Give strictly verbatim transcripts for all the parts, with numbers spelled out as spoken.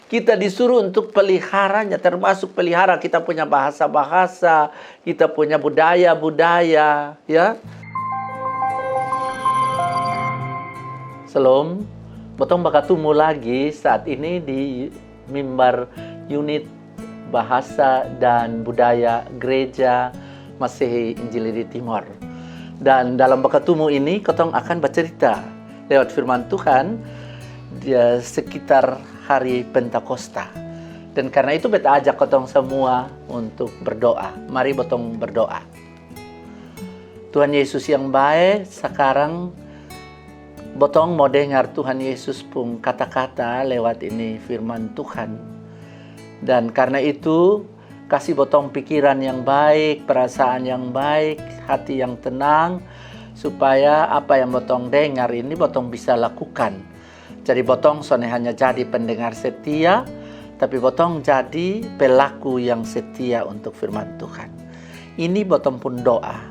Kita disuruh untuk peliharanya, termasuk pelihara kita punya bahasa-bahasa, kita punya budaya-budaya, ya. Selom, botong bakatumu lagi saat ini di mimbar unit bahasa dan budaya Gereja Masehi Injili di Timor. Dan dalam bakatumu ini, kotong akan bacerita lewat firman Tuhan di sekitar hari Pentakosta. Dan karena itu beta ajak kotong semua untuk berdoa. Mari botong berdoa. Tuhan Yesus yang bae, sakarang botong mau dengar Tuhan Yesus pung kata-kata lewat ini firman Tuhan. Dan karena itu, kasi botong pikiran yang baik, perasaan yang baik, hati yang tenang, supaya apa yang botong dengar ini botong bisa lakukan. Jadi botong sonde hanya jadi pendengar setia, tapi botong jadi pelaku yang setia untuk firman Tuhan. Ini botong pung doa.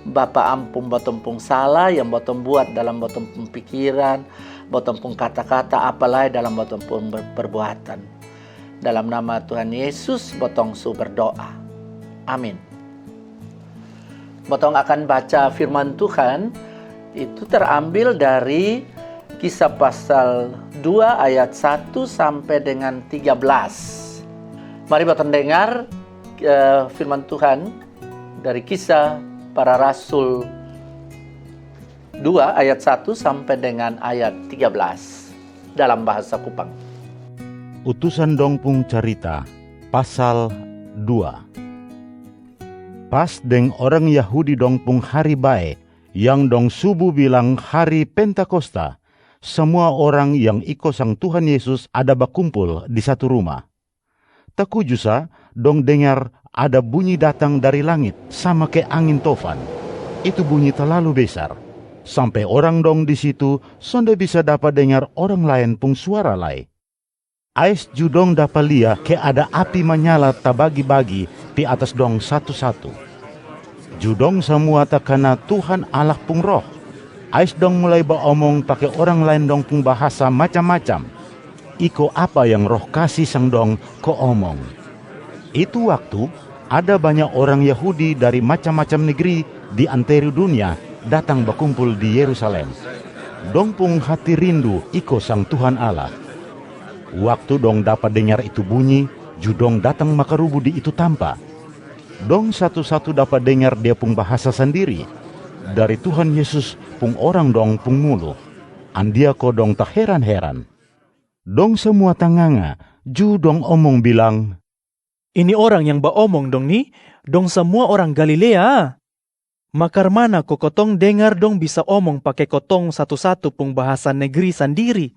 Bapa, ampung botong pung salah yang botong buat dalam botong pung pikiran, botong pung kata-kata, apalai dalam botong pung ber-, perbuatan. Dalam nama Tuhan Yesus botong su berdoa. Amin. Botong akan baca firman Tuhan, itu terambil dari Kisah pasal dua ayat satu sampai dengan tiga belas. Mari botong dengar, eh, firman Tuhan dari Kisah Para Rasul dua ayat satu sampai dengan ayat tiga belas dalam bahasa Kupang. Utusan Dong Pung Carita, pasal dua. Pas deng orang Yahudi dong pung hari bae, yang dong subu bilang hari Pentakosta, samua orang yang iko sang Tuhan Yesus ada bakumpul di satu ruma. Takuju sa, dong dengar ada bunyi datang dari langit sama ke angin tofan. Itu bunyi talalu besar, sampe orang dong di situ sonde bisa dapa dengar orang laen pung suara lai. Ais ju dong dapa lia ke ada api manyala tabagi-bagi pi atas dong satu-satu. Ju dong samua takana Tuhan Allah pung Roh. Ais dong mulai baomong pake orang laen dong pung bahasa macam-macam, iko apa yang Roh kasi sang dong ko omong. Itu waktu, ada banya orang Yahudi dari macam-macam negri di anteru dunia datang bakumpul di Yerusalem. Dong pung hati rindu iko sang Tuhan Allah. Waktu dong dapa dengar itu bunyi, ju dong datang makarubu di itu tampa. Dong satu-satu dapa dengar Dia pung bahasa sandiri dari Tuhan Yesus pung orang dong pung mulu. Andia ko dong taheran-heran. Dong samua tanganga, ju dong omong bilang, "Ini orang yang baomong dong ni, dong samua orang Galilea? Ma karmana ko kotong dengar dong bisa omong pake kotong satu-satu pung bahasa negri sandiri?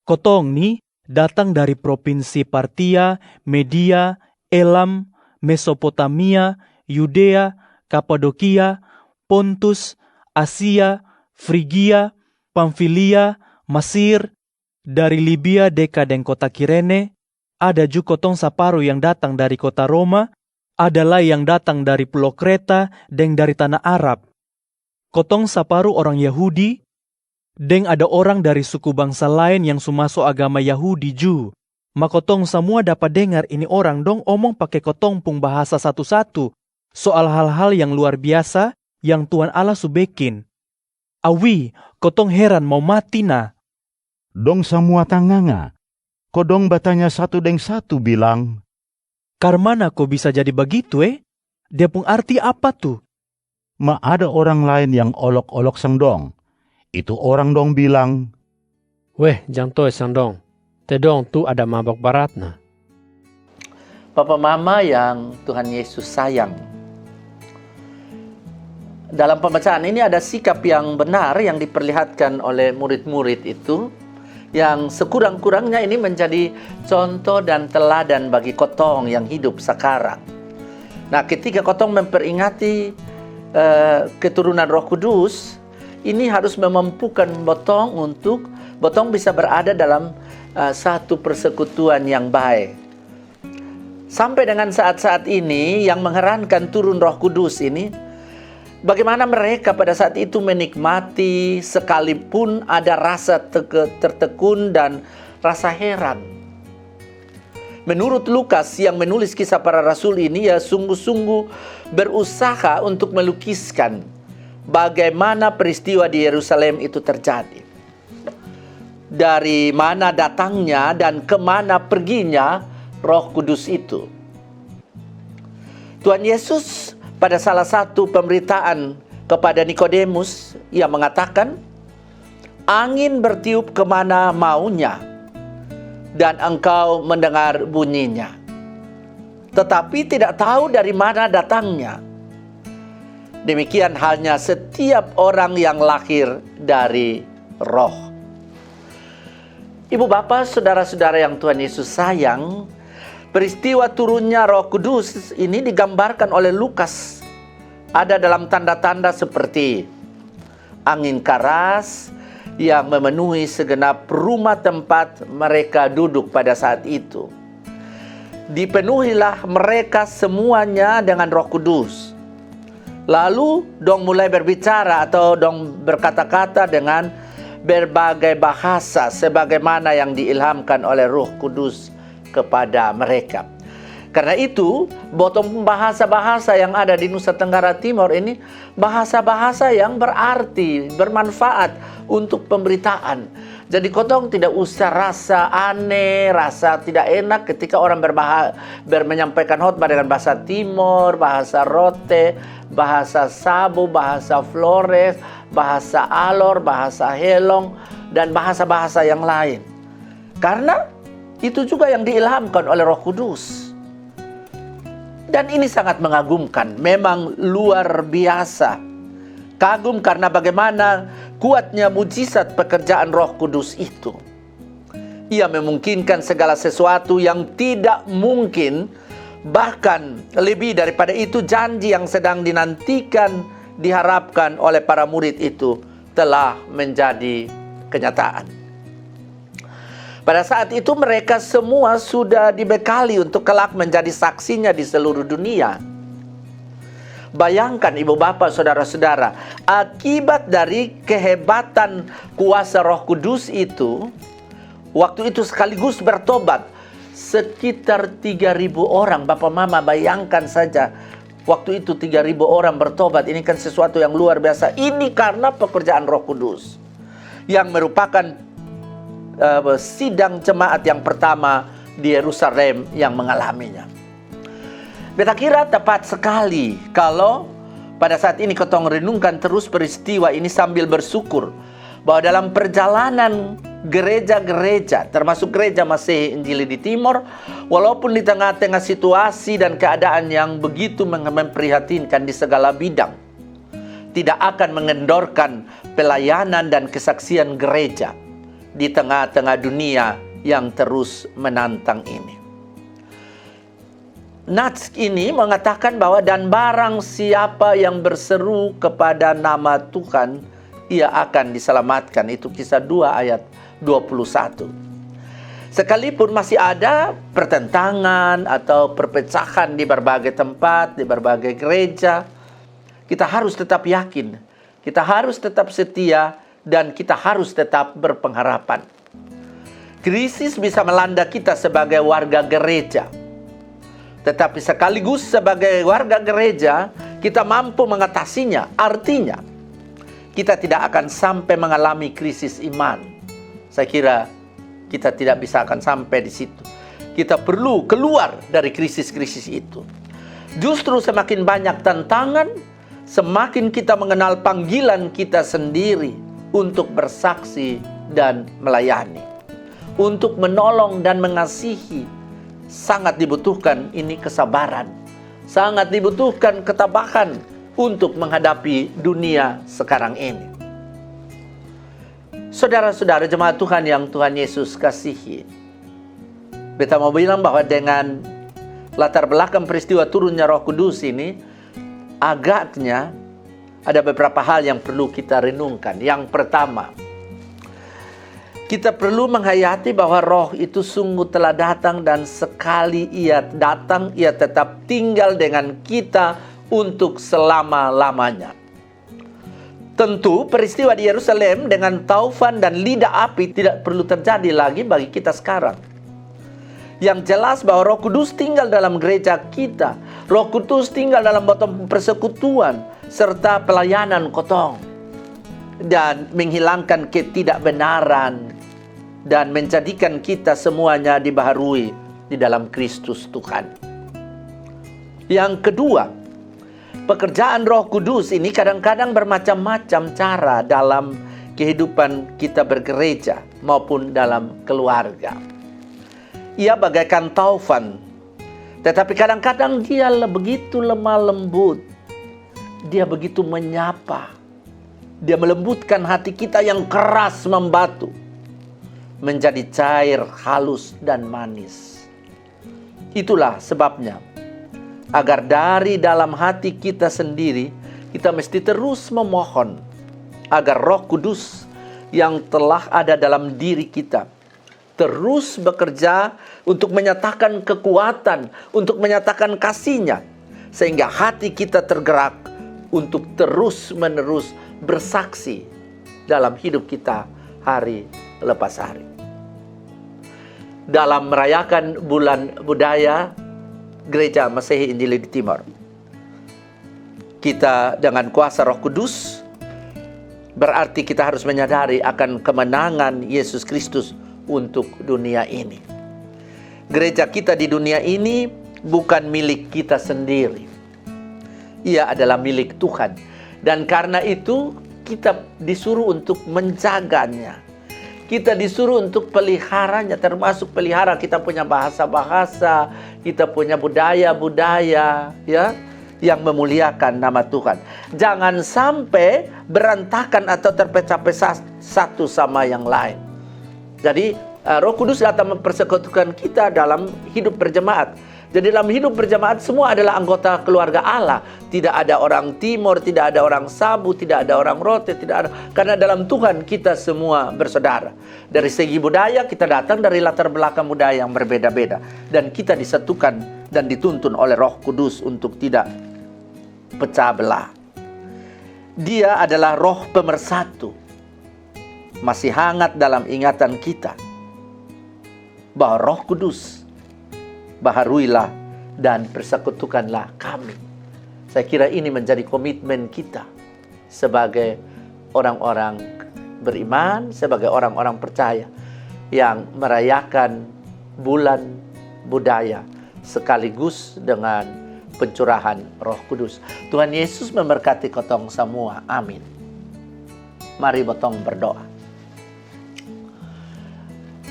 Kotong ni datang dari propinsi Partia, Media, Elam, Mesopotamia, Yudea, Kapadokia, Pontus, Asia, Frigia, Pamfilia, Masir, dari Libia deka deng kota Kirene, ada ju kotong saparu yang datang dari kota Roma, ada lai yang datang dari pulo Kreta deng dari tana Arab. Kotong saparu orang Yahudi, deng ada orang dari suku bangsa laen yang su maso agama Yahudi ju. Ma kotong samua dapa dengar ini orang dong omong pake kotong pung bahasa satu-satu soal hal-hal yang luar biasa yang Tuhan Allah su bekin. Awi, kotong heran mau mati na." Dong samua tanganga, ko dong batanya satu deng satu bilang, "Karmana ko bisa jadi bagitu e? Dia pung arti apa tu?" Ma ada orang laen yang olok-olok sang dong. Itu orang dong bilang, "Weh, jang toe sang dong. Te dong tu ada mabok barat na." Papa mama yang Tuhan Yesus sayang. Dalam pembacaan ini ada sikap yang benar yang diperlihatkan oleh murid-murid itu, yang sekurang-kurangnya ini menjadi contoh dan teladan bagi kotong yang hidup sekarang. Nah, ketika kotong memperingati, eh, keturunan Roh Kudus, ini harus memampukan botong untuk botong bisa berada dalam, eh, satu persekutuan yang baik. Sampai dengan saat-saat ini, yang mengherankan turun Roh Kudus ini, bagaimana mereka pada saat itu menikmati, sekalipun ada rasa teke-, tertekun dan rasa heran. Menurut Lukas yang menulis Kisah Para Rasul ini, ia sungguh-sungguh berusaha untuk melukiskan bagaimana peristiwa di Yerusalem itu terjadi. Dari mana datangnya dan kemana perginya Roh Kudus itu. Tuhan Yesus pada salah satu pemberitaan kepada Nikodemus, ia mengatakan, "Angin bertiup kemana maunya, dan engkau mendengar bunyinya, tetapi tidak tahu dari mana datangnya. Demikian halnya setiap orang yang lahir dari Roh." Ibu bapa, saudara-saudara yang Tuhan Yesus sayang, peristiwa turunnya Roh Kudus ini digambarkan oleh Lukas ada dalam tanda-tanda seperti angin keras yang memenuhi segenap rumah tempat mereka duduk pada saat itu. Dipenuhilah mereka semuanya dengan Roh Kudus. Lalu dong mulai berbicara atau dong berkata-kata dengan berbagai bahasa sebagaimana yang diilhamkan oleh Roh Kudus kepada mereka. Karena itu, botong bahasa-bahasa yang ada di Nusa Tenggara Timur ini bahasa-bahasa yang berarti, bermanfaat untuk pemberitaan. Jadi kotong tidak usah rasa aneh, rasa tidak enak ketika orang berbaha- bermenyampaikan khotbah dengan bahasa Timur, bahasa Rote, bahasa Sabu, bahasa Flores, bahasa Alor, bahasa Helong, dan bahasa-bahasa yang lain. Karena itu juga yang diilhamkan oleh Roh Kudus. Dan ini sangat mengagumkan, memang luar biasa. Kagum karena bagaimana kuatnya mujizat pekerjaan Roh Kudus itu. Ia memungkinkan segala sesuatu yang tidak mungkin, bahkan lebih daripada itu, janji yang sedang dinantikan, diharapkan oleh para murid itu telah menjadi kenyataan. Pada saat itu mereka semua sudah dibekali untuk kelak menjadi saksinya di seluruh dunia. Bayangkan ibu bapa, saudara-saudara, akibat dari kehebatan kuasa Roh Kudus itu, waktu itu sekaligus bertobat sekitar tiga ribu orang. Bapa mama bayangkan saja, waktu itu tiga ribu orang bertobat. Ini kan sesuatu yang luar biasa. Ini karena pekerjaan Roh Kudus yang merupakan eh, sidang jemaat yang pertama di Yerusalem yang mengalaminya. Beta kira tepat sekali kalau pada saat ini kotong renungkan terus peristiwa ini sambil bersyukur bahwa dalam perjalanan gereja-gereja, termasuk gereja Masehi Injili di Timor, walaupun di tengah-tengah situasi dan keadaan yang begitu mem- memprihatinkan di segala bidang, tidak akan mengendorkan pelayanan dan kesaksian gereja di tengah-tengah dunia yang terus menantang ini. Nats ini mengatakan bahwa, "Dan barang siapa yang berseru kepada nama Tuhan, ia akan diselamatkan." Itu Kisah dua ayat dua puluh satu. Sekalipun masih ada pertentangan atau perpecahan di berbagai tempat, di berbagai gereja, kita harus tetap yakin, kita harus tetap setia, dan kita harus tetap berpengharapan. Krisis bisa melanda kita sebagai warga gereja. Tetapi sekaligus sebagai warga gereja, kita mampu mengatasinya. Artinya, kita tidak akan sampai mengalami krisis iman. Saya kira kita tidak bisa akan sampai di situ. Kita perlu keluar dari krisis-krisis itu. Justru semakin banyak tantangan, semakin kita mengenal panggilan kita sendiri untuk bersaksi dan melayani, untuk menolong dan mengasihi. Sangat dibutuhkan ini kesabaran, sangat dibutuhkan ketabahan untuk menghadapi dunia sekarang ini. Saudara-saudara jemaat Tuhan yang Tuhan Yesus kasihi, beta mau bilang bahwa dengan latar belakang peristiwa turunnya Roh Kudus ini, agaknya ada beberapa hal yang perlu kita renungkan. Yang pertama, kita perlu menghayati bahwa Roh itu sungguh telah datang, dan sekali Ia datang, Ia tetap tinggal dengan kita untuk selama-lamanya. Tentu peristiwa di Yerusalem dengan taufan dan lidah api tidak perlu terjadi lagi bagi kita sekarang. Yang jelas bahwa Roh Kudus tinggal dalam gereja kita. Roh Kudus tinggal dalam botong persekutuan serta pelayanan kotong, dan menghilangkan ketidakbenaran dan menjadikan kita semuanya dibaharui di dalam Kristus Tuhan. Yang kedua, pekerjaan Roh Kudus ini kadang-kadang bermacam-macam cara dalam kehidupan kita bergereja maupun dalam keluarga. Ia bagaikan taufan, tetapi kadang-kadang dia le- begitu lemah lembut. Dia begitu menyapa. Dia melembutkan hati kita yang keras membatu menjadi cair, halus, dan manis. Itulah sebabnya, agar dari dalam hati kita sendiri, kita mesti terus memohon agar Roh Kudus yang telah ada dalam diri kita terus bekerja untuk menyatakan kekuatan, untuk menyatakan kasih-Nya, sehingga hati kita tergerak untuk terus-menerus bersaksi dalam hidup kita hari lepas hari. Dalam merayakan bulan budaya Gereja Masehi Injili di Timor, kita dengan kuasa Roh Kudus, berarti kita harus menyadari akan kemenangan Yesus Kristus untuk dunia ini. Gereja kita di dunia ini bukan milik kita sendiri. Ia adalah milik Tuhan. Dan karena itu, kita disuruh untuk menjaganya. Kita disuruh untuk peliharanya, termasuk pelihara kita punya bahasa-bahasa, kita punya budaya-budaya, ya, yang memuliakan nama Tuhan. Jangan sampai berantakan atau terpecah-pecah satu sama yang lain. Jadi, eh, Roh Kudus datang mempersekutukan kita dalam hidup berjemaat. Jadi, dalam hidup berjemaat, semua adalah anggota keluarga Allah. Tidak ada orang Timor, tidak ada orang Sabu, tidak ada orang Rote, tidak ada. Karena dalam Tuhan kita semua bersaudara. Dari segi budaya, kita datang dari latar belakang budaya yang berbeda-beda. Dan kita disatukan dan dituntun oleh Roh Kudus untuk tidak pecah belah. Dia adalah Roh pemersatu. Masih hangat dalam ingatan kita bahwa Roh Kudus, "Baharuilah dan persekutukanlah kami." Saya kira ini menjadi komitmen kita sebagai orang-orang beriman, sebagai orang-orang percaya yang merayakan bulan budaya sekaligus dengan pencurahan Roh Kudus. Tuhan Yesus memberkati kotong semua. Amin. Mari botong berdoa.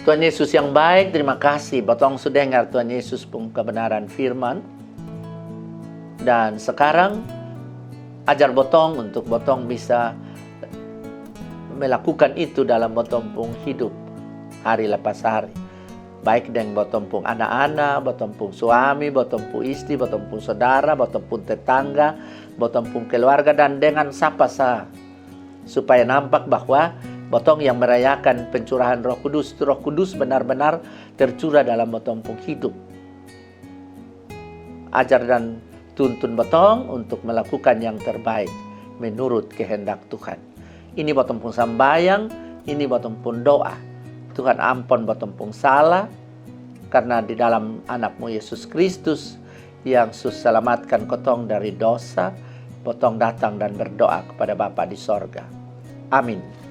Tuhan Yesus yang baik, terima kasih botong su dengar Tuhan Yesus pung kebenaran firman. Dan sekarang, ajar botong untuk botong bisa melakukan itu dalam botong pung hidup hari lepas hari. Baik deng botong pung anak-anak, botong pung suami, botong pung istri, botong pung saudara, botong pung tetangga, botong pung keluarga, dan dengan sapa sa. Supaya nampak bahwa botong yang merayakan pencurahan Roh Kudus, Roh Kudus benar-benar tercurah dalam botong pung hidup. Ajar dan tuntun botong untuk melakukan yang terbaik menurut kehendak Tuhan. Ini botong pung sambayang, ini botong pung doa. Tuhan, ampon botong pung salah, karena di dalam Anakmu Yesus Kristus yang su selamatkan kotong dari dosa, botong datang dan berdoa kepada Bapa di sorga. Amin.